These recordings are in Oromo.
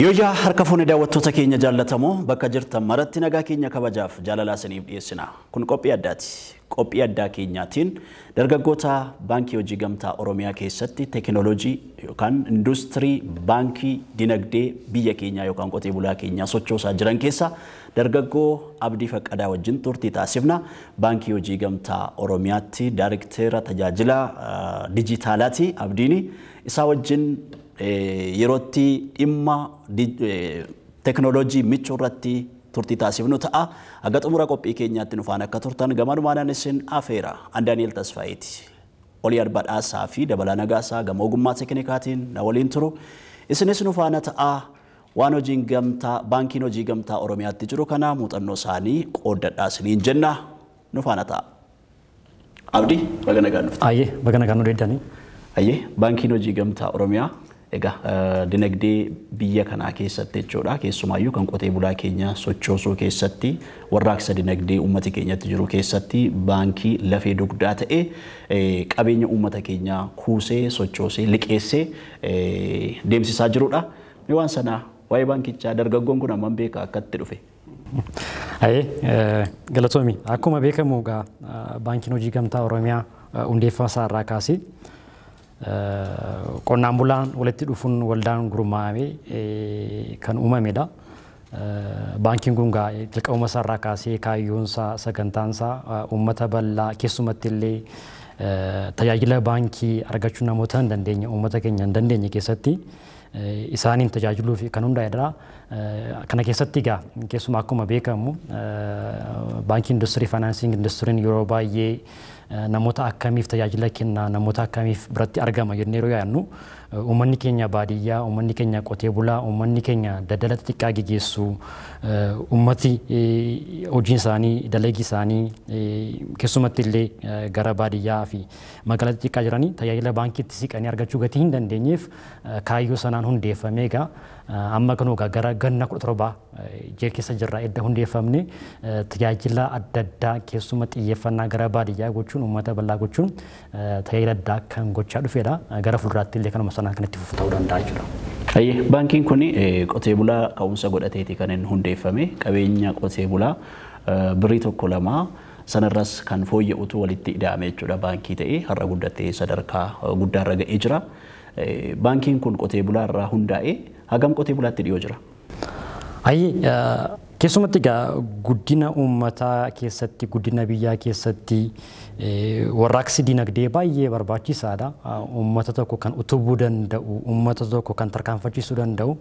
Yooyaa harka fuune daawwattoota keenya jaallatamoo bakka jirtan maratti nagaa keenya kabajaaf jaalalaa isiniif dhiyeessina. Kun qophii addaati. Qophii addaa keenyaatiin dargaggoota Baankii Hojii Gamtaa Oromiyaa keessatti teekinooloojii yookaan industirii baankii dinagdee biyya keenyaa yookaan qotee bulaa keenyaa sochoosaa jiran keessa dargaggoo Abdii Faqqadaa wajjin turtii taasifna. Baankii Hojii Gamtaa Oromiyaatti daayirikteera tajaajila dijitaalaati Abdiini. Isaa wajjin yerootti dhimma teekinooloojii michuu irratti turtii taasifnu ta'a. Haga xumura qophii keenyaatti nu faana akka turtan gamanumaan isin afeera. An Daani'el Tasfaayiiti. Olii Badhaasaa fi Dabalaa Nagaasaa gama ogummaa teeknikaatiin na waliin turu. Isinis nu faana ta'a. Waan hojiin gamtaa baankiin hojii gamtaa Oromiyaatti jiru kana muuxannoo isaanii qooddadhaa isiniin jenna. Nu faana ta'a. Abdii, baga nagaan dhufte. Ayyee, baga nagaan nu deeddanii. Ayyee, baankiin hojii gamtaa Oromiyaa egaa dinagdee biyya kanaa keessatti jechuudha, keessumaayyuu kan qotee bulaa keenya sochoosuu keessatti, warraaqsa dinagdee uummata keenyatti jiru keessatti baankii lafee dugdaa ta'e, qabeenya uummata keenyaa kuusee, sochoosee, liqeessee deemsisaa jirudha. Mee waan sana waa'ee baankichaa dargaggoon kun hammam beeka, akkatti dhufe? Ayyee, galatoomi. Akkuma beekamu egaa baankiin hojii gamtaa Oromiyaa hundeeffama isaa irraa kaasee qonnaan bulaan walitti dhufuun waldaan gurmaa'amee kan uumamedha. Baankiin kun jalqabuma isaa irraa kaasee kaayyoon isaa, sagantaan isaa uummata bal'aa, keessumatti illee tajaajila baankii argachuu namoota hin dandeenye, uummata keenya hin dandeenye keessatti isaaniin tajaajiluuf kan hundaa'edha. Kana keessatti egaa keessumaa akkuma beekamu baankii industirii, faayinaansii industiriin yeroo baay'ee namoota akkamiif tajaajila kenna, namoota akkamiif biratti argama jennee yeroo yaadnu, uummanni keenya baadiyyaa, uummanni keenya qotee bulaa, uummanni keenya daldala xixiqqaa geggeessu, uummati hojiin isaanii, dalagii isaanii keessumatti illee gara baadiyyaa fi magaalaa xixiqqaa jiranii tajaajila baankiitti siqanii argachuu gatii hin dandeenyeef kaayyoo sanaan hundeeffamee egaa amma kan egaa gara ganna 17 jee keessa jirra edda hundeeffamne. Tajaajila adda addaa keessuma xiyyeeffannaa gara baadiyyaa gochuun, uummata bal'aa gochuun tajaajila addaa kan gochaa dhufedha. Gara fuulduraatti illee kanuma sanaan kan itti fufu ta'uu danda'a jechuudha. Ayyee, baankiin kun qotee bulaa ka'umsa godhateeti kan inni hundeeffame. Qabeenya qotee bulaa birrii tokko lamaa sanarras kan fooyya'utu walitti ida'ame jechuudha, baankii ta'ee har'a guddatee sadarkaa guddaarra ga'ee jira. Baankiin kun qotee bulaa irraa hundaa'ee hagam qotee bulaatti dhiyoo jira? Ayyee, keessumatti egaa guddina uummataa keessatti, guddina biyyaa keessatti warraaqsi dinagdee baay'ee barbaachisaadha. Uummata tokko kan utubuu danda'u, uummata tokko kan tarkaanfachiisuu danda'u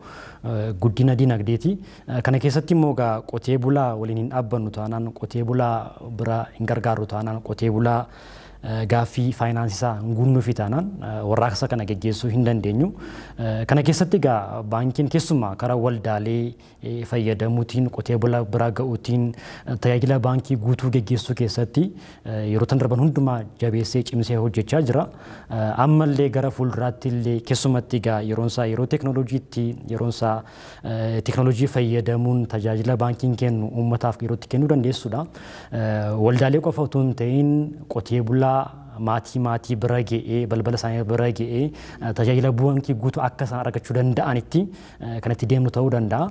guddina dinagdeeti. Kana keessatti immoo egaa qotee bulaa waliin hin dhaabbannu taanaan, qotee bulaa bira hin gargaarru taanaan, qotee bulaa gaaffii faayinaansii isaa hin guunnuufi taanaan warraaqsa kana geggeessuu hin dandeenyu. Kana keessatti egaa baankiin keessumaa karaa waldaalee fayyadamuutiin, qotee bulaa bira ga'uutiin tajaajila baankii guutuu geggeessuu keessatti yeroo tan darban hundumaa jabeessee cimsee hojjechaa jira. Ammallee gara fuulduraatti illee keessumatti egaa yeroon isaa yeroo teekinooloojiitti, yeroon isaa teekinooloojii fayyadamuun tajaajila baankiin kennu uummataaf yerootti kennuu dandeessudha. Waldaalee qofa otoo hin ta'in qotee bulaa maatii maatii bira ga'ee, balbala isaanii bira ga'ee tajaajila baankii guutuu akka isaan argachuu danda'anitti kan itti deemnu ta'uu danda'a.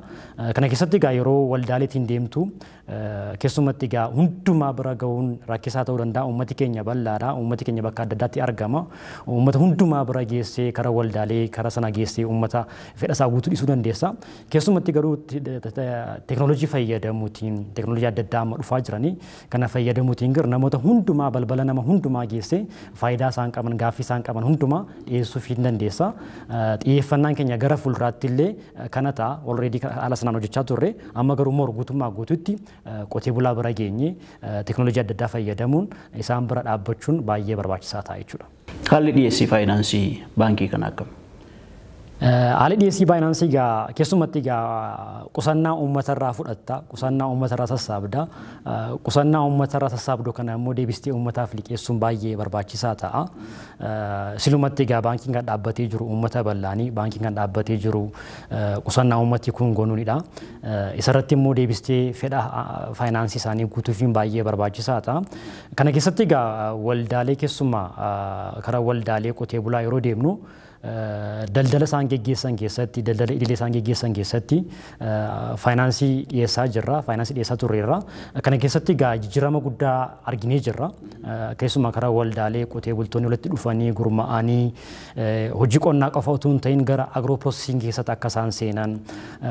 Kana keessatti egaa yeroo waldaaleetiin deemtu keessumatti egaa hundumaa bira ga'uun rakkisaa ta'uu danda'a. Uummati keenya bal'aadha. Uummati keenya bakka adda addaatti argama. Uummata hundumaa bira geessee karaa waldaalee karaa sana geessee uummata fedha isaa guutuu dhiisuu dandeessa. Keessumatti garuu teekinooloojii fayyadamuutiin, teekinooloojii adda addaa amma dhufaa jiranii kana fayyadamuutiin garuu namoota hundumaa, balbala nama hundumaa geessee faayidaa isaan qaban, gaaffii isaan qaban hundumaa dhiyeessuuf hin dandeessa. Xiyyeeffannaan keenya gara fuulduraatti illee kana ta'a. Already haala sanaan hojjechaa turre, amma garuu immoo guutummaa guutuutti qotee bulaa bira geenye teekinooloojii adda addaa fayyadamuun isaan bira dhaabbachuun baay'ee barbaachisaa ta'a jechuudha. Haalli dhiyeessii faayinaansii baankii kana akkam? Haalli dhiyeessii faayinaansii egaa keessumatti egaa qusannaa uummatarraa fudhatta, qusannaa uummatarraa sassaabda. Qusannaa uummatarraa sassaabdu kana immoo deebistee uummataaf liqeessuun baay'ee barbaachisaa ta'a. Silumatti egaa baankiin kan dhaabbatee jiru uummata bal'aanii, baankiin kan dhaabbatee jiru qusannaa uummati kun gonuunidha. Isarratti immoo deebistee fedha faayinaansii isaanii guutuufiin baay'ee barbaachisaa ta'a. Kana keessatti egaa waldaalee, keessumaa karaa waldaalee qotee bulaa yeroo deemnu Daldala isaan geggeessan keessatti, daldala idilee isaan geggeessan keessatti faayinaansii dhiyeessaa jirra, faayinaansii dhiyeessaa turreerra. Kana keessatti egaa jijjiirama guddaa arginee jirra. Keessumaa karaa waldaalee qotee bultoonni walitti dhufanii gurmaa'anii hojii qonnaa qofa utuu hin ta'in gara agro processing keessatti akka isaan seenan,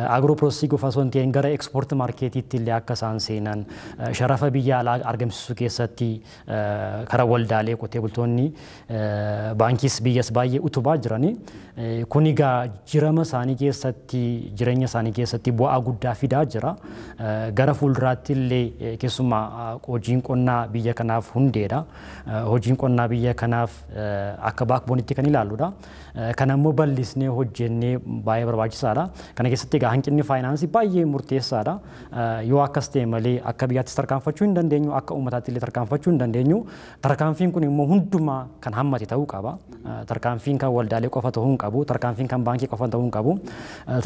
agro processing qofa osoo hin ta'in gara export marketiitti illee akka isaan seenan, sharafa biyya alaa argamsiisuu keessatti karaa waldaalee qotee bultoonni baankiis biyyas baay'ee utubaa jirani. Kun egaa jijjiirama isaanii keessatti, jireenya isaanii keessatti bu'aa guddaa fidaa jira. Gara fuulduraatti illee keessumaa hojiin qonnaa biyya kanaaf hundeedha. Hojiin qonnaa biyya kanaaf akka backboneitti kan ilaalludha. Kana immoo bal'isnee hojjennee baay'ee barbaachisaadha. Kana keessatti egaa hanqinni faayinaansii baay'ee murteessaadha. Yoo akkas ta'e malee akka biyyaattis tarkaanfachuu hin dandeenyu, akka uummataatti illee tarkaanfachuu hin dandeenyu. Tarkaanfiin kun immoo hundumaa kan hammate ta'uu qaba. Tarkaanfiin kan waldaalee qofa ta'uu hin qabu. Tarkaanfiin kan baankii qofa ta'uu hin qabu.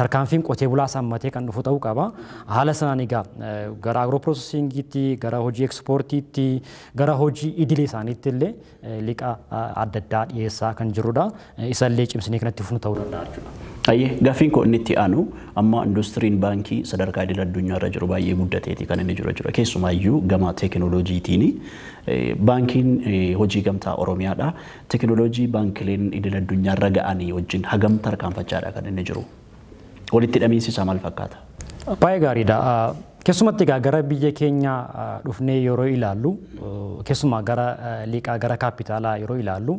Tarkaanfiin qotee bulaa hammatee kan dhufu ta'uu qaba. Haala sanaan egaa gara agro processingiitti, gara hojii exportiitti, gara hojii idilee isaaniitti illee liqa adda addaa dhiyeessaa kan jirudha. Isallee cimsinee kanatti fufnu ta'uu danda'a jechuudha. Ayyee, gaaffiin koo inni itti aanu, amma industiriin baankii sadarkaa idil addunyaa irra jiru baay'ee guddateeti kan inni jiru jechuudha. Keessumaayyuu gama teekinooloojiitiin baankiin hojii gamtaa Oromiyaadha. Teekinooloojii baankileen idil addunyaa irra ga'anii wajjin hagam tarkaanfachaadha kan inni jiru? Walitti hidhamiinsi isaa maal fakkaata? Baay'ee gaariidha. Keessumatti egaa gara biyya keenya dhufnee yeroo ilaallu, keessumaa gara liqaa gara kaapitaalaa yeroo ilaallu,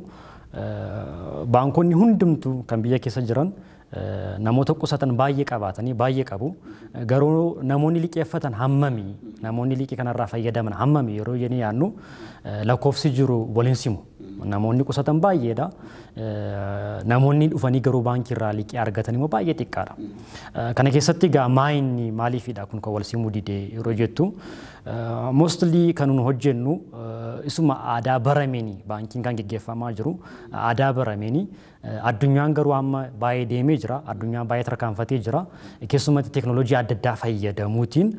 baankonni hundumtuu kan biyya keessa jiran namoota qusatan baay'ee qabaatanii baay'ee qabu. Garuu namoonni liqeeffatan hammami, namoonni liqii kanarraa fayyadaman hammami yeroo jennee yaadnu, lakkoofsi jiru waliin simu. Namoonni qusatan baay'eedha. Namoonni dhufanii garuu baankiirraa liqii argatan immoo baay'ee xiqqaadha. Kana keessatti egaa maayinni maaliifidha kun kan wal simuu didee yeroo jettu, mostly kan nu hojjennu isuma aadaa barameeni baankiin kan geggeeffamaa jiru aadaa barameeni. Addunyaan garuu amma baay'ee deemee jira. Addunyaan baay'ee tarkaanfatee jira. Keessumatti teekinooloojii adda addaa fayyadamuutiin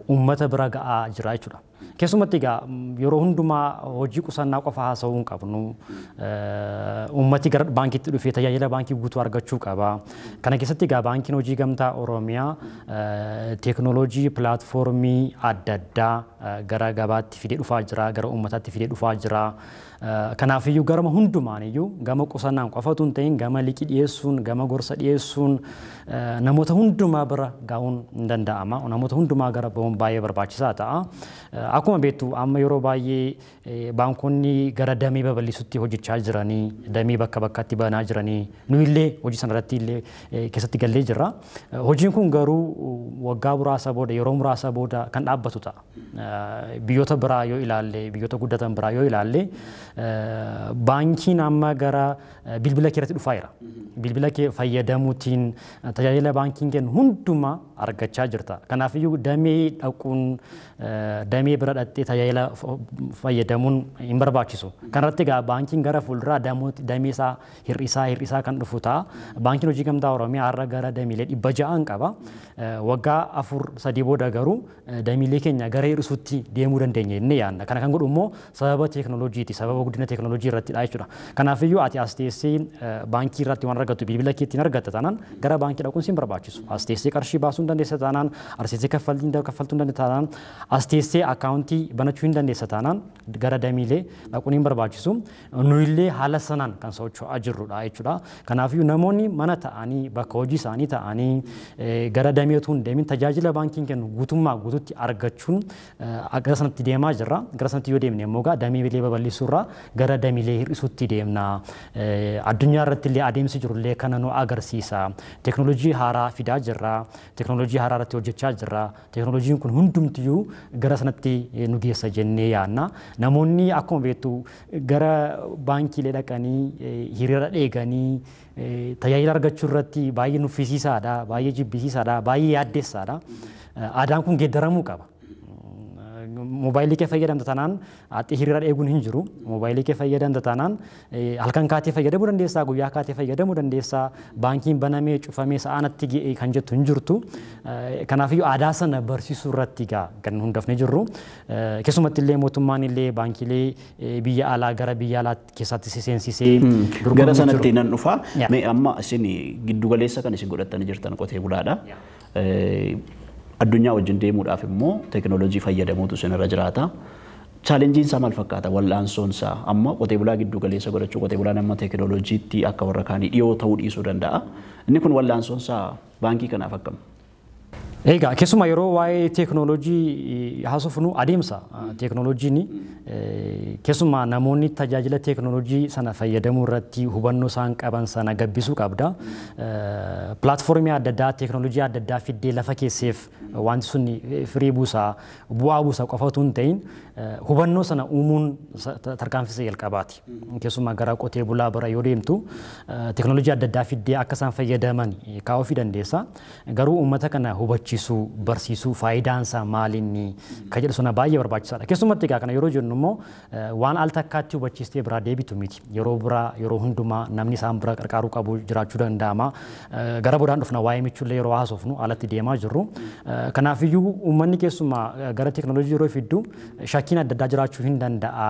uummata bira ga'aa jira jechuudha. Keessumatti egaa yeroo hundumaa hojii qusannaa qofa haasa'uu hin qabnu. Uummati gara baankiitti dhufee tajaajila baankii guutuu argachuu qaba. Kana keessatti egaa baankiin hojii gamtaa Oromiyaa teekinooloojii platformii adda addaa gara gabaatti fidee dhufaa jira, gara uummataatti fidee dhufaa jira. Kanaafiyyuu garama hundumaaniyyuu gama qusannaan qofa otoo hin ta'in gama liqii dhiyeessuun, gama gorsa dhiyeessuun namoota hundumaa bira ga'uun hin danda'ama. Namoota hundumaa gara bahuun baay'ee barbaachisaa ta'a. Akkuma beektu amma yeroo baay'ee baankonni gara damee babal'isuutti hojjechaa jiranii, damee bakka bakkatti banaa jiranii, nu illee hojii sanarratti illee keessatti gallee jirra. Hojiin kun garuu waggaa muraasa booda, yeroo muraasa booda kan dhaabbatu ta'a. Biyyoota biraa yoo ilaalle, biyyoota guddatan biraa yoo ilaalle, baankiin amma gara bilbila kee irratti dhufaa jira. Bilbila kee fayyadamuutiin tajaajila baankiin kennu hundumaa argachaa jirta. Kanaafiyyuu damee dhaquun, damee bira dhaqxee tajaajila fayyadamuun hin barbaachisu. Kanarratti egaa baankiin gara fuulduraa damee isaa hir'isaa hir'isaa kan dhufu ta'a. Baankiin hojii gamtaa Oromiyaa har'a gara dameelee 600 qaba. Waggaa 4 3 booda garuu dameelee keenya gara hir'isuutti deemuu dandeenya jennee yaadna. Kana kan godhu immoo sababa teekinooloojiiti, sababa guddina teekinooloojii irrattidha jechuudha. Kanaafiyyuu ati as teessee baankii irratti waan argattu bilbila keetiin argatta taanaan gara baankii dhaquun siin barbaachisu. As teessee qarshii baasuu hin dandeessa taanaan, as teessee kaffaltii kaffaltuu hin dandeessa taanaan, as teessee akkaawuntii banachuu hin dandeessa taanaan gara dameelee dhaquun hin barbaachisu. Nu illee haala sanaan kan socho'aa jirrudha jechuudha. Kanaafiyyuu namoonni mana ta'anii, bakka hojii isaanii ta'anii, gara damee utuu hin deemin tajaajila baankiin kennu guutummaa guututti argachuun gara sanatti deemaa jirra. Gara sanatti yoo deemne immoo dameelee babal'isuurraa gara dameelee hir'isuutti deemna. Addunyaa irratti illee adeemsi jiru illee kana nu agarsiisa. Teekinooloojii haaraa fidaa jirra. Teekinooloojii haaraa irratti hojjechaa jirra. Teekinooloojiin kun hundumtiyyuu gara sanatti nu geessa jennee yaadna. Namoonni akkuma beektu gara baankiilee dhaqanii hiriira dheeganii tajaajila argachuu irratti baay'ee nuffisiisaadha, baay'ee jibbisiisaadha, baay'ee yaaddessaadha. Aadaan kun geeddaramuu qaba. Moobaayilii kee fayyadamta taanaan ati hiriira eeguun hin jiru. Moobaayilii kee fayyadamta taanaan halkan kaatee fayyadamuu dandeessaa, guyyaa kaatee fayyadamuu dandeessaa, baankiin banamee cufamee sa'aanatti ga'ee kan jettu hin jirtu. Kanaafiyyuu aadaa sana barsiisuu irratti egaa kan hundafnee jirru. Keessumatti illee mootummaan illee baankiilee biyya alaa gara biyya alaa keessatti seensisee Gara sanatti nan dhufa. Mee amma isin giddugaleessa kan isin godhattanii jirtan qotee bulaadha. Addunyaa wajjin deemuudhaaf immoo teekinooloojii fayyadamuutu isinirra jiraata. Chaalenjiin isaa maal fakkaata? Wal'aansoon isaa amma qotee bulaa giddu galeessa godhachuu, qotee bulaan amma teekinooloojiitti akka warra kaanii dhiyoo ta'uu dhiisuu danda'a. Inni kun wal'aansoon isaa baankii kanaaf akkam? Egaa keessumaa yeroo waa'ee teekinooloojii haasofnu adeemsa teekinooloojiin keessumaa namoonni tajaajila teekinooloojii sana fayyadamuu irratti hubannoo isaan qaban sana gabbisuu qabda. Pilaatfoormii adda addaa, teekinooloojii adda addaa fiddee lafa keesseef wanti sun firii buusaa, bu'aa buusaa qofa otoo hin ta'in hubannoo sana uumuun tarkaanfii jalqabaati. Keessumaa gara qotee bulaa bira yoo deemtu teekinooloojii adda addaa fiddee akka isaan fayyadaman kaa'uufii dandeessa. Garuu uummata kana hubachiisuu, barsiisuu, faayidaan isaa maalinni kan jedhu sana baay'ee barbaachisaadha. Keessumatti egaa kana yeroo jennu immoo waan al takkaatti hubachiistee biraa deebitu miti. Yeroo biraa yeroo hundumaa namni isaan bira qarqaaruu qabu jiraachuu danda'ama. Gara boodaan dhufna waa'ee michuullee yeroo haasofnu alatti deemaa jirru. Kanaafiyyuu uummanni keessumaa gara teekinooloojii yeroo fiddu shakkiin adda addaa jiraachuu hin danda'a.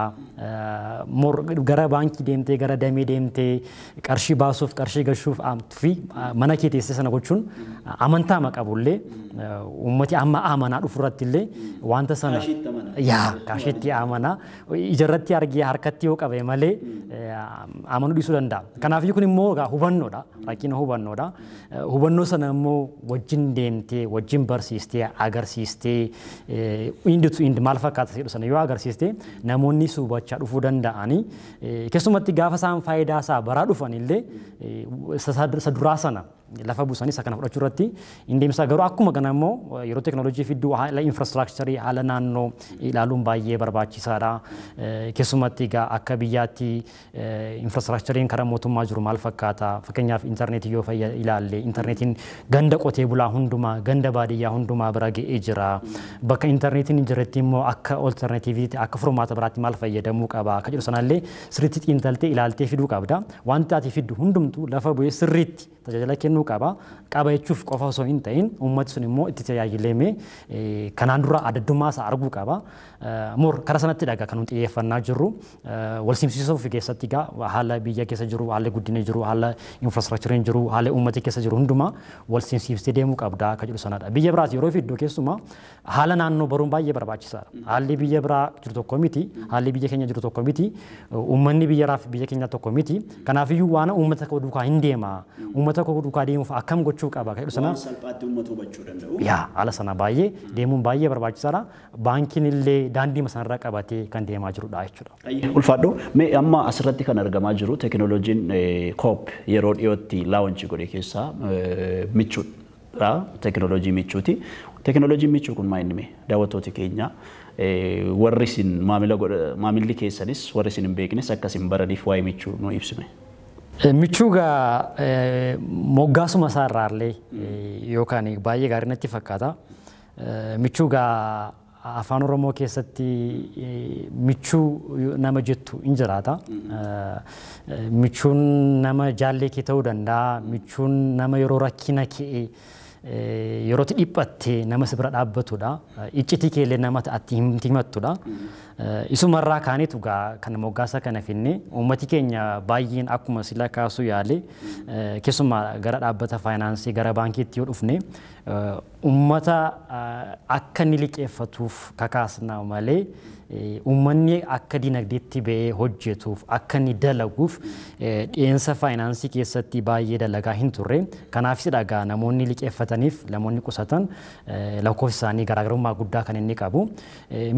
Gara baankii deemtee, gara damee deemtee qarshii baasuuf, qarshii galchuuf fi mana kee teessee sana gochuun amantaa qabullee uummati amma amanaa dhufu irratti illee wanta sana yaa kaashiitti amanaa ijarratti argee harkatti yoo qabe malee amanuu dhiisuu danda'a. Kanaafiyyuu kun immoo hubannoodha, rakkina hubannoodha. Hubannoo sana immoo wajjin deemtee, wajjin barsiistee, agarsiistee, end to end maal fakkaata jedhu sana yoo agarsiiste namoonni si hubachaa dhufuu danda'anii, keessumatti gaafa isaan faayidaa isaa baraa dhufan illee isa duraa sana lafa buusanii isa kana fudhachuu irratti hin deemsa. Garuu akkuma kana immoo yeroo teekinooloojii fidduu haala infraastiraakcharii, haala naannoo ilaaluun baay'ee barbaachisaadha. Keessumatti egaa akka biyyaatti infraastiraakchariin karaa mootummaa jiru maal fakkaata? Fakkeenyaaf intarneetii yoo ilaalle intarneetiin ganda qotee bulaa hundumaa, ganda baadiyyaa hundumaa bira ga'ee jira. Bakka intarneetiin hin jirretti immoo akka olterneetiiviitti, akka furmaata biraatti maal fayyadamuu qaba? Akka jedhu sanallee sirriitti xiinxaltee ilaaltee fiduu qabda. Wanti ati fiddu hundumtuu lafa bu'ee sirriitti tajaajila kennuu qaba. Qaba jechuuf qofa osoo hin ta'in uummati sun immoo itti tajaajilamee kanaan dura addaddummaa isaa arguu qaba. Mor karaa sanatti dhagaa kan nuti xiyyeeffannaa jirru wal simsiisuu fi keessatti egaa haala biyya keessa jiru, haala guddina jiru, haala infraastiraakchariin jiru, haala uummati keessa jiru hundumaa wal simsiiftee deemuu qabda akka jedhu sanadha. Biyya biraas yeroo fiddu keessumaa haala naannoo baruun baay'ee barbaachisaadha. Haalli biyya biraa jiru tokko miti, haalli biyya keenya jiru tokko miti, uummanni biyya biraa fi biyya keenya tokko miti. Kanaafiyyuu waan uummata koo duukaa hin deema, uummata koo duukaa deemuuf akkam gochuu qaba kan jedhu sana waan salphaatti uummata hubachuu danda'u. Yaa haala sana baay'ee deemuun baay'ee barbaachisaadha. Baankiin illee daandii sanarra qabatee kan deemaa jirudha jechuudha. Ulfaadhu, mee amma asirratti kan argamaa jiru teekinooloojiin koop yeroo dhiyootti launch godhe keessaa michuudha. Teekinooloojii michuuti. Teekinooloojiin michuu kun maal inni mee daawwattooti keenya warri isin maamila maamilli keessanis warri isin hin beeknes akka isin baraniif waa'ee michuu nu ibsime. Michuu gaa moggaasuma isaa irraa illee yookaan baay'ee gaarii natti fakkaata. Michuu gaa afaan Oromoo keessatti michuu nama jettu hin jiraata. Michuun nama jaallee kee ta'uu danda'a. Michuun nama yeroo rakkina kee, yerootti dhiphatte nama si bira dhaabbatudha. Iccitii kee illee nama ati himattudha. Isumarraa kaanitu gaa kan moggaasa kana finne uummati keenya baay'een akkuma sila kaasuu yaale keessumaa gara dhaabbata faayinaansii, gara baankiitti yoo dhufne uummata akka inni liqeeffatuuf kakaasna malee uummanni akka dinagdeetti ba'ee hojjetuuf, akka inni dalaguuf dhiyeessa faayinaansii keessatti baay'ee dalagaa hin turre. Kanaafis dhagaa namoonni liqeeffataniif namoonni qusatan lakkoofsi isaanii garaagarummaa guddaa kan inni qabu.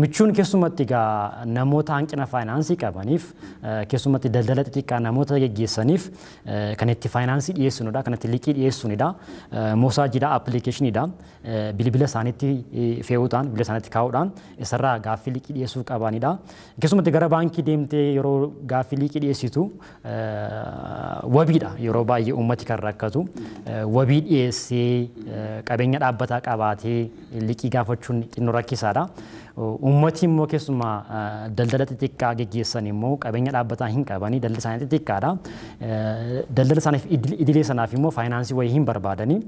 Michuun keessumatti egaa namoota hanqina faayinaansii qabaniif, keessumatti daldala xixiqqaa namoota geggeessaniif kan itti faayinaansii dhiyeessunidha, kan itti liqii dhiyeessunidha. Moosaajiidha, appilikeeshiniidha. Bilbila isaaniitti fe'uudhaan, bilbila isaaniitti kaa'uudhaan isarraa gaaffii liqii dhiyeessuu qabanidha. Keessumatti gara baankii deemtee yeroo gaaffii liqii dhiyeessitu wabiidha yeroo baay'ee uummati kan rakkatu. Wabii dhiyeessee qabeenya dhaabbataa qabaatee liqii gaafachuun xinnoo rakkisaadha. Uummati immoo keessumaa daldala xixiqqaa geggeessan immoo qabeenya dhaabbataa hin qabanii, daldala isaanii xixiqqaadha. Daldala isaaniif idilee sanaaf immoo faayinaansii wayii hin barbaadanii.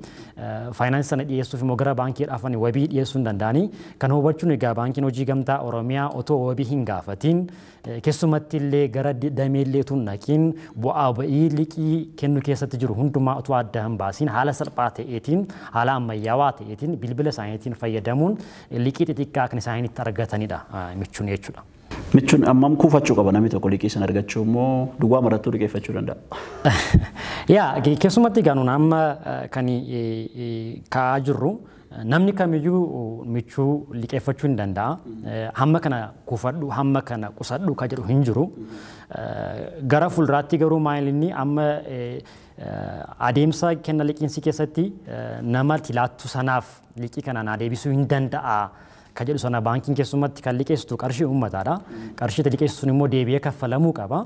Faayinaansii sana dhiyeessuuf immoo gara baankii dhafanii wabii dhiyeessuu hin danda'anii. Kan hubachuun egaa Baankiin Hojii Gamtaa Oromiyaa otoo wabii hin gaafatiin, keessumatti illee gara dameellee utuu hin dhaqiin, bu'aa ba'ii liqii kennu keessatti jiru hundumaa otoo adda hin baasiin, haala salphaa ta'eetiin, haala ammayyaawaa ta'eetiin, bilbila isaaniitiin fayyadamuun liqii xixiqqaa kan isaaniin itti argatanidha Michuun jechuudha. Michuun ammam kuufachuu qaba namni tokko liqii sana argachuu, immoo duwwaa marattuu liqeeffachuu danda'a? Yaa, keessumatti egaa nuun amma kan kaa'aa jirru namni kamiyyuu Michuu liqeeffachuu hin danda'a. Hamma kana kuufadhu, hamma kana qusadhu ka jedhu hin jiru. Gara fuulduraatti garuu maal inni amma adeemsa kenna liqiinsi keessatti nama laattu sanaaf liqii kana naa deebisuu hin danda'a ka jedhu sana, baankiin keessumatti kan liqeessitu qarshii uummataadha. Qarshii liqeessitu sun immoo deebi'ee kaffalamuu qaba.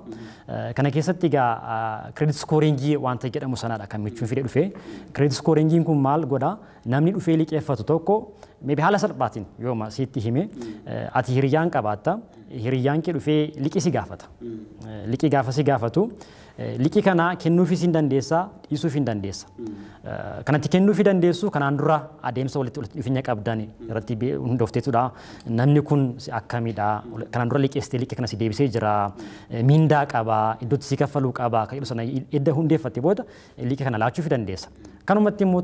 Kana keessatti egaa credit scoringii wanta jedhamu sanadha kan Michuun fide dhufe. Credit scoringiin kun maal godha? Namni dhufee liqeeffatu tokko, maybe haala salphaatiin yooma sitti hime, ati hiriyyaan qabaatta. Hiriyyaan kee dhufee liqii si gaafata. Liqii gaafa si gaafatu, liqii kana kennuufis hin dandeessa, dhiisuuf hin dandeessa. Kanatti kennuufii dandeessu kanaan dura adeemsa walitti dhufeenya qabdan irratti hundoofteetudha. Namni kun akkamidha? Kanaan dura liqeessitee liqii kana si deebisee jira. Mindaa qaba, iddootti si kaffaluu qaba. Kan jedhu sana edda hundeeffatte booda liqii kana laachuufii dandeessa. Kanumatti immoo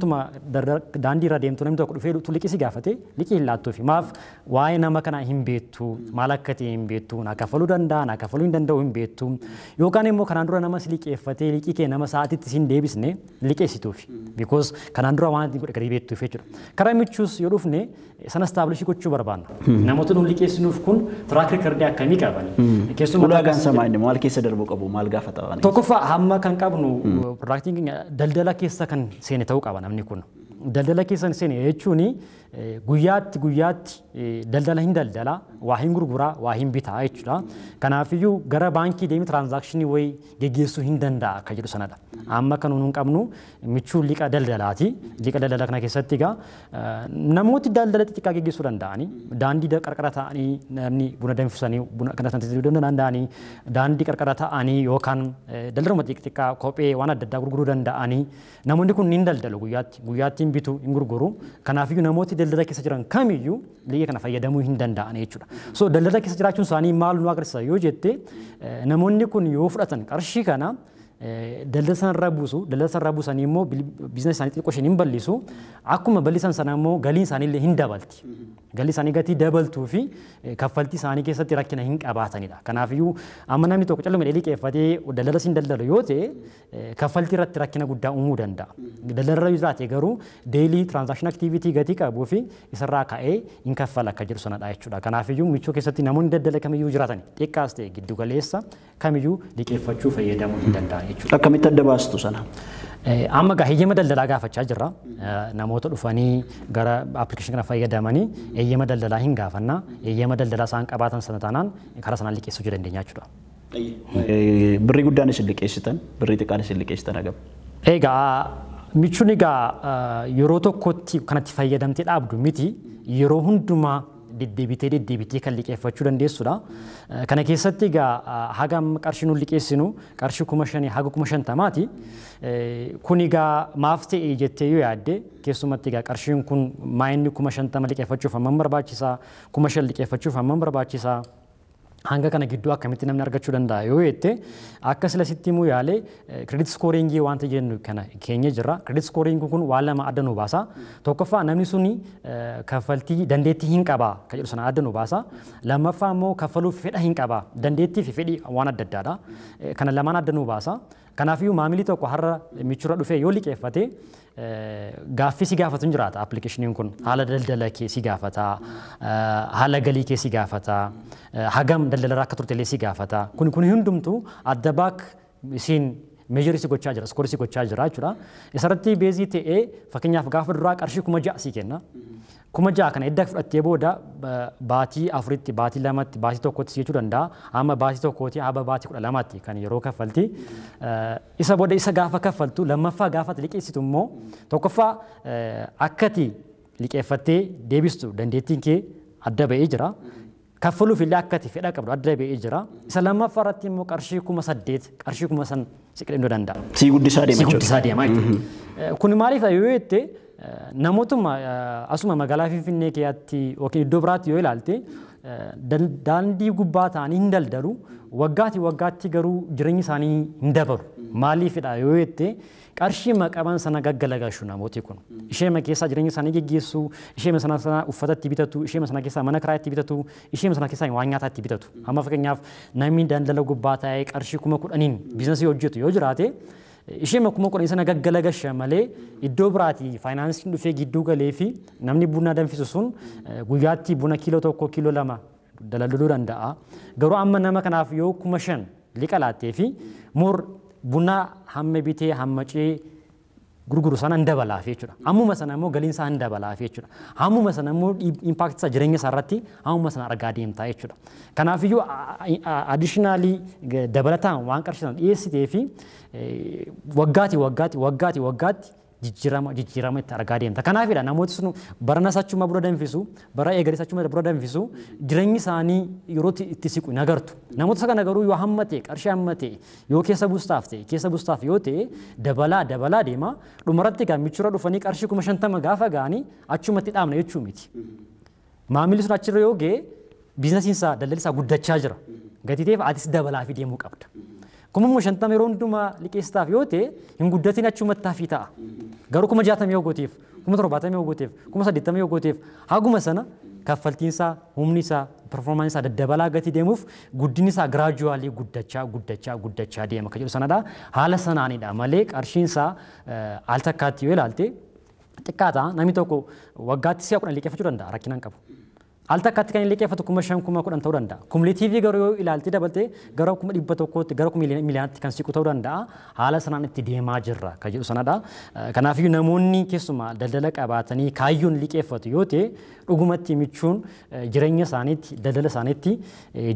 daandii irra deemtu namni tokko dhufee liqii si gaafate, liqii hin laattuufi. Maaf? Waa'ee nama kanaa hin beektu, maal akka ta'e hin beektu, naa kaffaluu danda'a, naa kaffaluu hin danda'u hin beektu. Yookaan immoo kanaan dura nama si liqeeffatee liqii kee nama sa'aatitti si hin deebisne liqeessituufi. Because kanaan dura waan godhe gadi beektuuf jechuudha. Karaa Michuus yoo dhufne sana establish gochuu barbaanna. Namoota nuun liqeessinuuf kun track recordii akkamii qaban? Ulaagaan samaa inni maal keessa darbuu qabu, maal gaafata? Tokkoffaa, hamma kan qabnu productiin daldala keessa kan seene ta'uu qaba namni kun. Daldala keessa seene jechuun guyyaatti guyyaatti daldala hin daldala, waa hin gurguraa, waa hin bitaa jechuudha. Kanaafiyyuu gara baankii deemee transactionii wayii geggeessuu hin danda'a akka jedhu sanadha. Amma kan nuun qabnu Michuu liqa daldalaati. Liqa daldalaa kana keessatti egaa namooti daldala xixiqqaa geggeessuu danda'anii, daandii qarqara ta'anii namni buna danfisanii buna kana sanatti danda'anii, daandii qarqara ta'anii yookaan daldaluma xixiqqaa kophee waan adda addaa gurguruu danda'anii, namoonni kun ni daldalu, guyyaatti guyyaatti hin bitu, hin gurguru. Kanaafiyyuu namooti daldala keessa jiran kamiyyuu liqii kana fayyadamuu hin danda'an jechuudha. So daldala keessa jiraachuun isaanii maal nu agarsiisa yoo jette, namoonni kun yoo fudhatan qarshii kana daldala sanarraa buusu, daldala sanarraa buusanii immoo business isaanii xixiqqoo isheen hin bal'isu, akkuma bal'isan sana immoo galiin isaanii illee hin dabalti. Galii isaanii gatii dabaltuu fi kaffaltii isaanii keessatti rakkina hin qabaatanidha. Kanaafiyyuu amma namni tokko calluma liqeeffatee daldala siin daldalu yoo ta'e, kaffaltii irratti rakkina guddaa uumuu danda'a. Daldala irra yoo jiraate garuu daily transaction activity gatii qabuu fi isarraa ka'ee hin kaffala akka jedhu sanadha jechuudha. Kanaafiyyuu Michuu keessatti namoonni daldala kamiyyuu jiraatan, xiqqaas ta'e giddu galeessa, kamiyyuu liqeeffachuu fayyadamuu hin danda'an jechuudha. Akkamitti adda baastu sana? Amma gaa heeyyama daldalaa gaafachaa jirra. Namoota dhufanii gara applicationii kana fayyadamanii heeyyama daldalaa hin gaafanna. Heeyyama daldalaa isaan qabaatan sana taanaan karaa sanaan liqeessuu dandeenya jechuudha. Birrii guddaan isin liqeessitan, birrii xiqqaan isin liqeessitan hagam? Egaa Michuun egaa yeroo tokkotti kanatti fayyadamtee dhaabdu miti, yeroo hundumaa deddeebitee deddeebitee kan liqeeffachuu dandeessudha. Kana keessatti egaa haga amma qarshii nuun liqeessinu qarshii 5,000 haga 50,000ti. Kun egaa maaf ta'e jettee yoo yaadde, keessumatti egaa qarshiin kun maayinni 50,000 liqeeffachuuf hammam barbaachisaa, 5,000 liqeeffachuuf hammam barbaachisaa? Hanga kana gidduu akkamitti namni argachuu danda'a yoo jette, akka sila sitti himuu yaale credit scoringii wanta jennu kana keenya jira. Credit scoringii kun waan lama adda nu baasa. Tokkoffaa, namni suni kaffaltii dandeettii hin qabaa kan jedhu sana adda nu baasa. Lammaffaa immoo kaffaluuf fedha hin qabaa. Dandeettii fi fedhii waan adda addaadha. Kana lamaan adda nu baasa. Kanaafiyyuu maamilli tokko har'a Michuurra dhufee yoo liqeeffate, gaaffii si gaafatu hin jiraata applicationiin kun. Haala daldala kee si gaafata, haala galii kee si gaafata, hagam daldalarra akka turte illee si gaafata. Kun hundumtuu adda baak isiin measure si gochaa jira, score si gochaa jira jechuudha. Isarratti base ta'ee, fakkeenyaaf gaafa duraa qarshii 6,000 sii kenna. 6,000 kana edda fudhattee booda baatii 4tti, baatii 2tti, baatii 1tti jechuu danda'a. Amma baatii 1ti haba baatii 12tti kan yeroo kaffalti. Isa booda isa gaafa kaffaltu, lammaffaa gaafa liqeessitu immoo, tokkoffaa akkati liqeeffattee deebistu dandeettiin kee adda ba'ee jira. Kaffaluuf illee akka ati fedha qabdu adda ba'ee jira. Isa lammaffaa irratti immoo qarshii 8,000 qarshii 5,000 si qidhuu danda'a. Si guddisaa deema jechuudha. Si guddisaa deema jechuudha. Kun maaliif yoo jette namootuma asuma magaalaa Finfinnee keessatti yookiin iddoo biraatti yoo ilaalte daandii gubbaa ta'anii hin daldalu waggaati waggaatti garuu jireenyi isaanii hin dabalu. Maaliifidha yoo jette qarshii maqaban sana gaggalagashu namooti kun. Ishee keessaa jireenya isaanii geggeessu, ishee sana uffata itti bitatu, ishee sana keessaa mana kiraa itti bitatu, ishee sana keessaa waan nyaataa itti bitatu. Amma fakkeenyaaf namni daldala gubbaa taa'ee qarshii 10,000 biizinasii hojjetu yoo jiraate ishee 10,000 sana gaggalagasha malee iddoo biraatii faayinaansiin dhufee gidduu galee fi namni buna danfisu sun guyyaatti buna kiiloo 1 kiiloo 2 daldaluu danda'a. Garuu amma nama kanaaf yoo 5,000 liqa laattee fi mur buna hamma bitee hamma cee gurguru sana hin dabalaaf jechuudha. Ammuma sana immoo galiin isaa hin dabalaaf jechuudha. Ammuma sana immoo impaakti isaa jireenya isaa irratti ammuma sana argaa deemtaa jechuudha. Kanaafiyyuu additionally dabalataan waan qarshii sana dhiyeessitee fi waggaati waggaati waggaati waggaatti jijjiirama itti argaa deemta. Kanaafidha namooti sun barana achuma buna danfisu, bara eegalis achuma buna danfisu, jireenyi isaanii yeroo itti siqu hin agartu. Namoota kana garuu yoo hamma ta'e, qarshii hamma ta'e, yoo keessa buustaaf ta'e, keessa buustaaf yoo ta'e dabalaa dabalaa deema. Dhumarratti egaa michuura dhufanii qarshii 50,000 gaafa ga'anii achumatti dhaabna jechuu miti. Maamilli sun achirra yoo ga'e biizinasiin isaa daldalli isaa guddachaa jira. Gatii ta'eef atis dabalaa fi deemuu qabda. 50,000 yeroo hundumaa liqeessitaaf yoo ta'e hin guddatin achumatti hafii ta'a. Garuu 60,000 yoo gooteef, 70,000 yoo gooteef, 80,000 yoo gooteef haguma sana kaffaltiin isaa, humni isaa, performaansi isaa daddabalaa gatii deemuuf guddinni isaa giraajuwaalii guddachaa guddachaa guddachaa deema kan jedhu sanadha. Haala sanaanidha malee qarshiin isaa al takkaatti yoo ilaalte xiqqaata namni tokko waggaatti si'a 10 liqeeffachuu danda'a rakkina hin qabu. Al takkaatti kan liqeeffatu 5,000 10,000 ta'uu danda'a. Kumulatiivii garuu yoo ilaalte dabaltee gara 100,000 gara 1,000,000 kan siqu ta'uu danda'a. Haala sanaan itti deemaa jirra kan jedhu sanadha. Kanaafiyyuu namoonni keessumaa daldala qabaatanii kaayyoon liqeeffatu yoo ta'e dhugumatti michuun jireenya isaaniitti daldala isaaniitti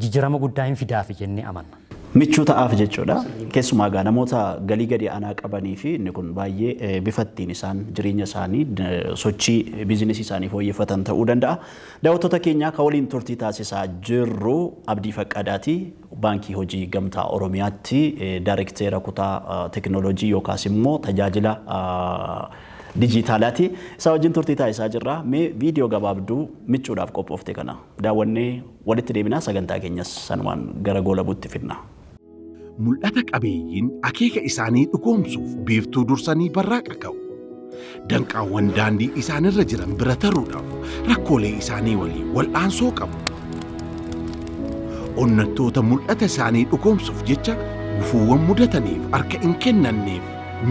jijjiirama guddaa hin fidaafi jennee amanna. Michuu ta'aaf jechuudha. Keessumaa egaa namoota galii gadi aanaa qabanii fi inni kun baay'ee bifa ittiin isaan jireenya isaanii sochii biizinesii isaanii fooyyeffatan ta'uu danda'a. Daawwattoota keenyaa kan waliin turtii taasisaa jirru Abdii Faqqadaati. Baankii Hojii Gamtaa Oromiyaatti daayirekteera kutaa teekinooloojii yookaas immoo tajaajila dijitaalaati. Isaa wajjin turtii taasisaa jirra. Mee viidiyoo gabaabduu michuudhaaf qophoofte kana daawwannee walitti deebinaa sagantaa keenyas sanumaan gara goolabuutti fidna. Mul'ata qabeeyyiin akeeka isaanii dhugoomsuuf biiftuu dursanii barraaqa ka'u. Danqaawwan daandii isaanirra jiran bira taruudhaaf rakkoolee isaanii waliin wal'aansoo qabu. Onnattoota mul'ata isaanii dhugoomsuuf jecha gufuuwwan mudataniif harka hin kennanneef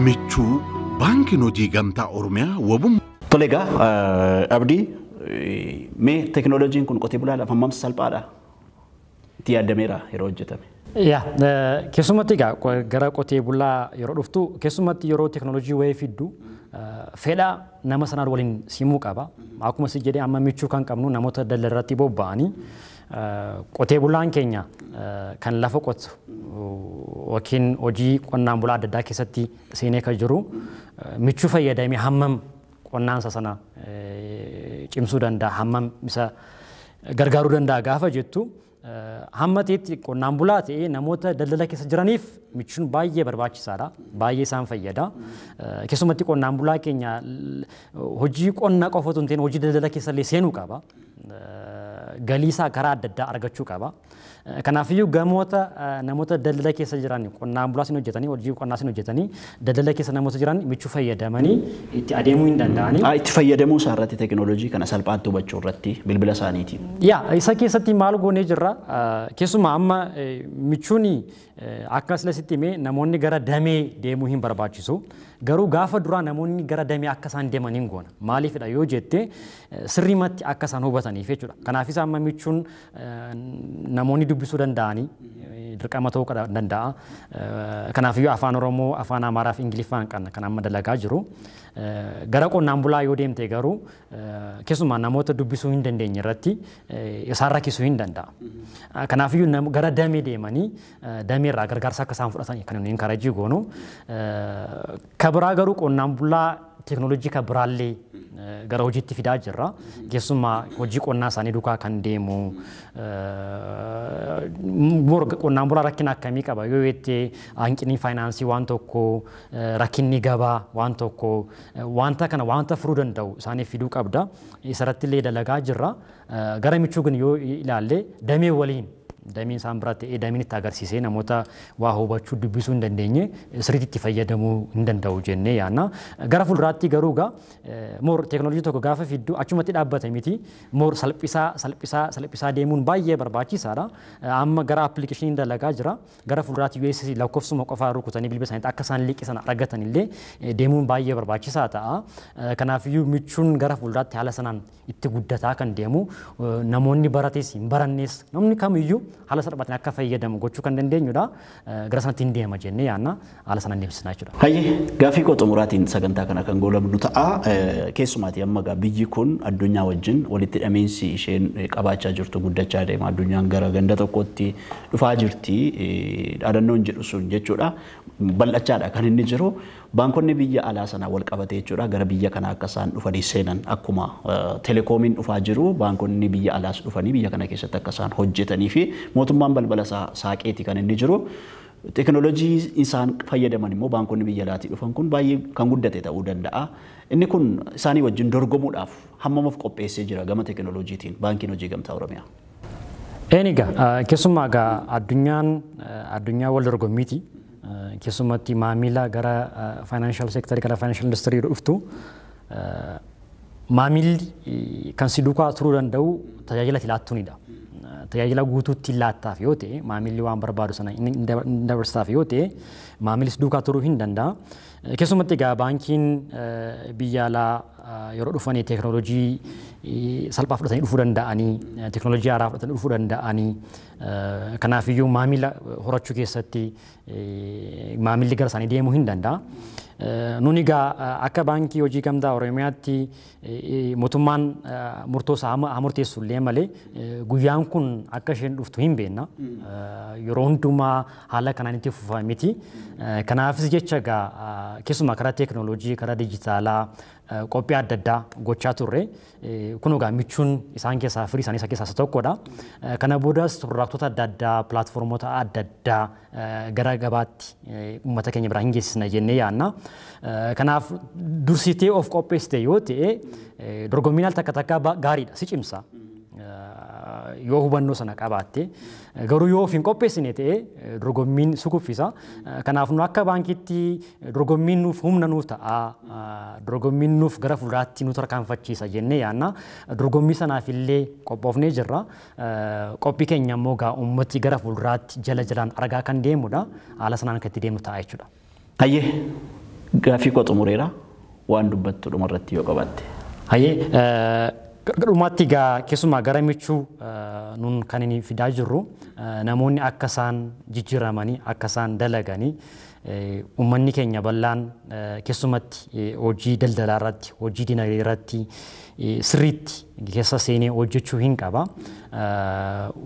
michuu Baankiin Hojii Gamtaa Oromiyaa wabum. Tole egaa Abdii mee teekinooloojiin kun qotee bulaadhaaf hammam salphaadha? Itti yaadameera yeroo hojjetame. Yaa keessumatti egaa gara qotee bulaa yeroo dhuftu keessumatti yeroo teekinooloojii wayii fiddu fedha nama sanaan waliin simuu qaba. Akkuma si jedhee amma michuu kan qabnu namoota daldala irratti bobba'anii qotee bulaan keenya kan lafa qotu yookiin hojii qonnaan bulaa adda addaa keessatti seenee kan jiru michuu fayyadamee hammam qonnaansa sana cimsuu danda'a hammam isa gargaaruu danda'a gaafa jettu hamma ta'etti qonnaan bulaa ta'ee namoota daldala keessa jiraniif michuun baay'ee barbaachisaadha. Baay'ee isaan fayyada. Keessumatti qonnaan bulaa keenya hojii qonnaa qofa otoo hin ta'in hojii daldala keessa illee seenuu qaba. Galii isaa karaa adda addaa argachuu qaba. Kanaafiyyuu gamoota namoota daldala keessa jiran qonnaan bulaas hin hojjetanii hojii qonnaas hin hojjetanii daldala keessa namoota jiran michuu fayyadamanii itti adeemuu hin danda'anii. Itti fayyadamuu isaa irratti teekinooloojii kana salphaatti hubachuu irratti bilbila isaaniitiin. Yaa isa keessatti maal goonee jirra keessumaa amma michuun akka silasitti himee namoonni gara damee deemuu hin barbaachisu. Garuu gaafa duraa namoonni gara damee akka isaan deeman hin goona. Maaliifidha yoo jette sirriimatti akka isaan hubataniif jechuudha. Kanaafis amma michuun namoonni dubbisuu danda'anii dirqama ta'uu danda'a. Kanaafiyyuu afaan Oromoo, afaan Amaaraa fi Ingiliffaan kan amma dalagaa jiru. Gara qonnaan bulaa yoo deemte garuu keessumaa namoota dubbisuu hin dandeenye irratti isaan rakkisuu hin danda'a. Kanaafiyyuu gara damee deemanii damee irraa gargaarsa akka isaan fudhatan kan nuyi encourage goonu. Kabiraa garuu qonnaan bulaa teekinooloojii kan biraallee gara hojiitti fidaa jirra. Keessumaa hojii qonnaa isaanii duukaa kan deemu qonnaan bulaa rakkina akkamii qaba yoo jette hanqinni faayinaansii waan tokko, rakkinni gabaa waan tokko, wanta kana wanta furuu danda'u isaaniif fiduu qabda. Isarratti illee dalagaa jirra. Gara michuu kun yoo ilaalle damee waliin dameen isaan bira ta'ee dameen itti agarsiisee namoota waa hubachuu dubbisuu hin dandeenye sirriitti itti fayyadamuu hin danda'u jennee yaadna. Gara fuulduraatti garuu egaa more teekinooloojii tokko gaafa fiddu achumatti dhaabbate miti, more salphisaa salphisaa salphisaa deemuun baay'ee barbaachisaadha. Amma gara appilikeeshiniin dalagaa jira. Gara fuulduraatti USSD lakkoofsuma qofaa rukutanii bilbila isaaniitti akka isaan liqii sana argatan illee deemuun baay'ee barbaachisaa ta'a. Kanaafiyyuu michuun gara fuulduraatti haala sanaan itti guddataa kan deemu, namoonni barates hin barannes namni kamiyyuu haala salphaatiin akka fayyadamu gochuu kan dandeenyudha. Gara sanatti hin deema jennee yaadna, haala sanaan deemsisnaa jechuudha. Hayyee, gaaffii koo xumuraatiin sagantaa kana kan goolabnu ta'a. Keessumaati amma egaa biyyi kun addunyaa wajjin walitti hidhamiinsi isheen qabaachaa jirtu guddachaa deema. Addunyaan gara ganda tokkotti dhufaa jirti. Dhaadannoon jedhu sun jechuudha. Bal'achaadha kan inni jiru. Baankonni biyya alaa sanaa wal qabatee jechuudha gara biyya kanaa akka isaan dhufanii seenan, akkuma telekoomiin dhufaa jiru baankonni biyya alaas dhufanii biyya kana keessatti akka isaan hojjetanii fi mootummaan balbala isaa saaqeeti kan inni jiru. Teekinooloojii isaan fayyadaman immoo baankonni biyya alaatii dhufan kun baay'ee kan guddate ta'uu danda'a. Inni kun isaanii wajjin dorgomuudhaaf hammam of qopheessee jira gama teekinooloojiitiin Baankiin Hojii Gamtaa Oromiyaa? Een egaa keessumaa egaa addunyaan addunyaa wal dorgommiiti. Keessumatti maamila gara financial sector, gara financial industry dhuftu, maamilli kan si duukaa turuu danda'u tajaajila ati laattuunidha. Tajaajila guutuutti laattaaf yoo ta'e, maamilli waan barbaadu sana inni dabarsaaf yoo ta'e, maamillis duukaa turuu hin danda'a. Keessumatti egaa baankiin biyya alaa yeroo dhufanii teekinooloojii salphaa fudhatanii dhufuu danda'anii, teekinooloojii haaraa fudhatanii dhufuu danda'anii, kanaafiyyuu maamila horachuu keessatti maamilli gara isaanii deemuu hin danda'a. Nuni egaa akka Baankii Hojii Gamtaa Oromiyaatti mootummaan murtoo isaa haa murteessu illee malee guyyaan kun akka isheen dhuftu hin beekna. Yeroo hundumaa haala kanaan itti fufa miti. Kanaafis jecha egaa keessumaa karaa teekinooloojii, karaa dijitaalaa qophii adda addaa gochaa turre. Kun egaa michuun isaan keessaa firii isaanii isa keessaa isa tokkodha. Kana boodas piroodaktota adda addaa, pilaatfoormota adda addaa gara gabaatti uummata keenya biraa hin geessisna jennee yaadna. Kanaaf dursitee of qopheessite yoo ta'e dorgommiin al takka takka gaariidha, si cimsa. Yoo hubannoo sana qabaatte, garuu yoo of hin qopheessine ta'e dorgommiin si kuffisa. Kanaaf nu akka baankiitti dorgommiin nuuf humna nuuf ta'a. Dorgommiin nuuf gara fuulduraatti nu tarkaanfachiisa jennee yaadna. Dorgommii sanaaf illee qophoofnee jirra. Qophii keenya immoo gaa uummati gara fuulduraatti jala jalaan argaa kan deemudha. Haala sanaan kan itti deemnu ta'a jechuudha. Hayyee, gaaffii koo xumureera, waan dubbattu dhumarratti yoo qabaatte. Hayyee, dhumaatti egaa keessumaa gara michuu nun kan inni fidaa jirru namoonni akka isaan jijjiiramanii, akka isaan dalaganii, uummanni keenya bal'aan keessumatti hojii daldalaa irratti, hojii dinagdee irratti sirriitti keessa seenee hojjechuu hin qaba.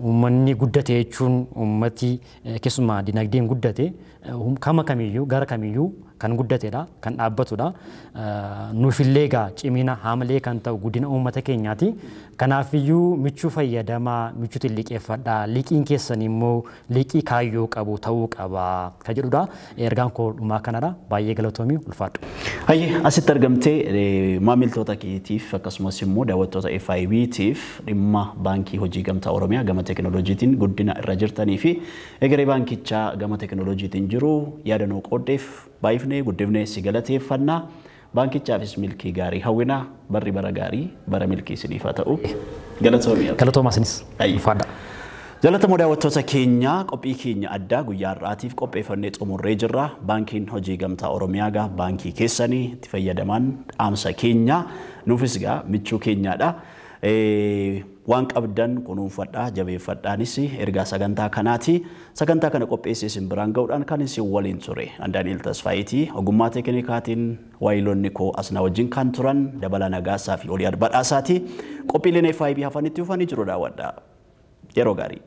Uummanni guddate jechuun uummati keessumaa dinagdeen guddate kama kamiyyuu gara kamiyyuu kan guddatedha, kan dhaabbatudha. Nuufillee egaa cimina haamilee kan ta'u guddina uummata keenyaati. Kanaafiyyuu michuu fayyadamaa, michuutti liqeeffadhaa, liqiin keessan immoo liqii kaayyoo qabu ta'uu qaba kan jedhudha. Ergaan koo dhumaa kanadha. Baay'ee galatoomii, ulfaadhu. Hayyee, asitti argamtee maamiltoota keetiif akkasumas immoo daawwattoota FIBtiif dhimma Baankii Hojii Gamtaa Oromiyaa gama teekinooloojiitiin guddina irra jirtanii fi egeree baankichaa gama teekinooloojiitiin jiru yaada nuu qooddeef baay'ifnee guddifnee si galateeffannaa. Baankichaafis milkii gaarii hawwinaa, barri bara gaarii, bara milkii isiniif haa ta'u. Galatoomii. Galatoomaa isinis. Ulfaadha. Jaalatamoo daawwattoota keenya, qophii keenya addaa guyyaa har'aatiif qopheeffannee xumurree jirra. Baankiin Hojii Gamtaa Oromiyaa gaa baankii keessanii itti fayyadaman dhaamsa keenya, nuufis gaa michuu keenyaadha. Waan qabdan kunuunfadhaa, jabeeffadhaanis ergaa sagantaa kanaati. Sagantaa kana qopheessee isin biraan ga'uudhaan kan isin waliin ture Daani'el Tasfaayitii, ogummaa teeknikaatiin waayiloonni koo asnaa wajjin kan turan Dabala Nagaasaa fi Oliyaad Badhaasaati. Qophiileen FIB hafanitti dhufanii jiru daawwadhaa. Yeroo gaarii.